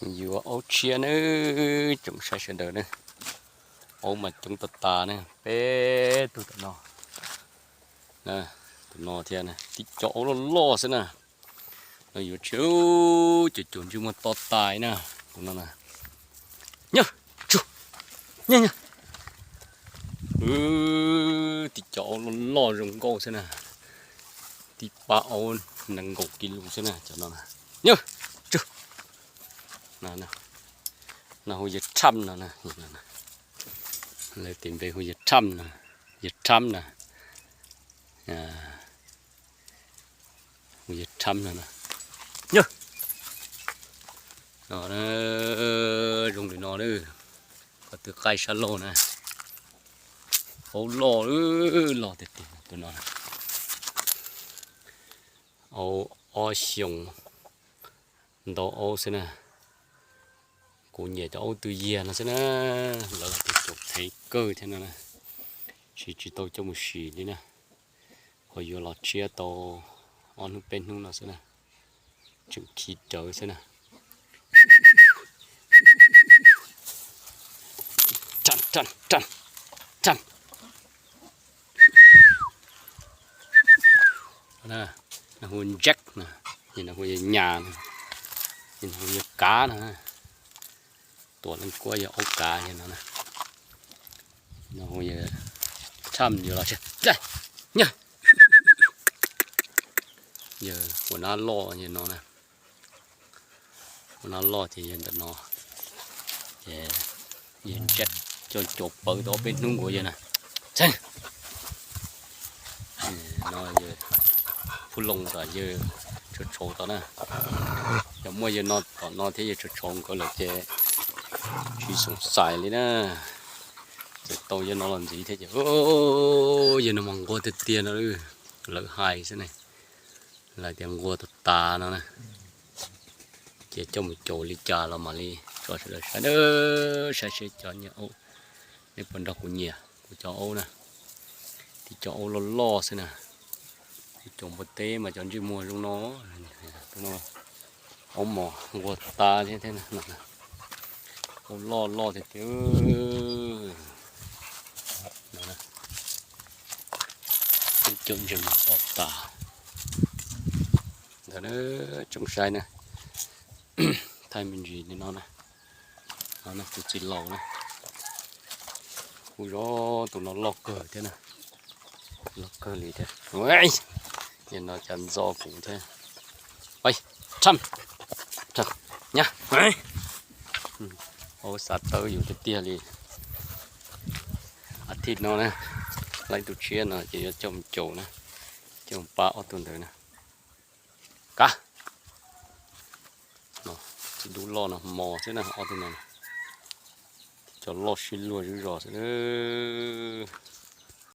Yuav aub tshiab na, tsoom saib sawv daws na. Aub mas coob tag tas na, peb tug tom no, tom no thiab na, tib co aub loj loj xwb na. No yuav tshiab, cov cov ntsej muag to tas na, tus no na. Nyob, tsuj, nyob nyob. Tib co aub loj loj zoo nkauj xwb na, tib pab aub nees nkaum kis lus xwb na cov no na. Nyob, tsuj. No hu yawg Trump no na, lawv tis npe hu yawg Trump no, yawg Trump na. Hu yawg Trump no na. Nyob, no zoo li no, qhov twg qaij sab laug na. Aub loj, loj tiag tiag tus no. Aub ob xyoos ntau aub xwb na. Kuv nyiam cov aub tw yiag no xwb na, lawv tias caum thev kawg thiab no na, tsis tsis tau coj mus sim li na. Ho yuav los tshiab tau ob hnub peb hnub no xwb na, tseem khi rawv xwb na. No hu Jack na, no hu yawg Nyas na, no hu yawg Kav na. Tuam leej kuab yog aub kav yog no na. No hu yawg Trump yuav los tsev. Yawg ua nab loj yawg no na. Ua nab loj ces yawg ntawm no, ces yawg Jack coj caum pawv tau ob peb hnub nkaus yawg na. No yawg Phub Loos tom yawg Tshauv Tshauv tom na. Yog muaj yawg no tom no thiab yawg Tshauv Tshauv nkawd lawm ces tsis xoom xais li na. Ces tau yawg no los ntxiv thiab ces yawg no mas nquag tiag tiag no, lawv hais xwb ne, lawv tias nquag tas tas no na. Ces coj mus caum li cas los mam li tso sawv daws saib, saib seb cov nyiam aub, nej puas nrog kuv nyiam kuv cov aub na. Tib cov aub loj loj xwb na. Kuv caum npua teb mas cov ntsej muag zoo no, aub mos nquag tas thiab, aub loj loj tiag tiag. Tib cov ntsej muag to tas ntawd na, tsoom saib na. Thaij me ntsis li no na. No tus txiv laus na, kuj zov tus no loj kawg thiab na, loj kawg li thiab. Yawg no cas ntxo kuv thiab. Nyab, aub xav tawb yus tiag tiag li. As thiv no na, laib tus tshiab no ces yuav coj mus caum na, coj mus pab ob tug ntawd na. Kav, txiv dub loj no mos xwb na, ob tug no, tib co loj sib luag zub zos xwb.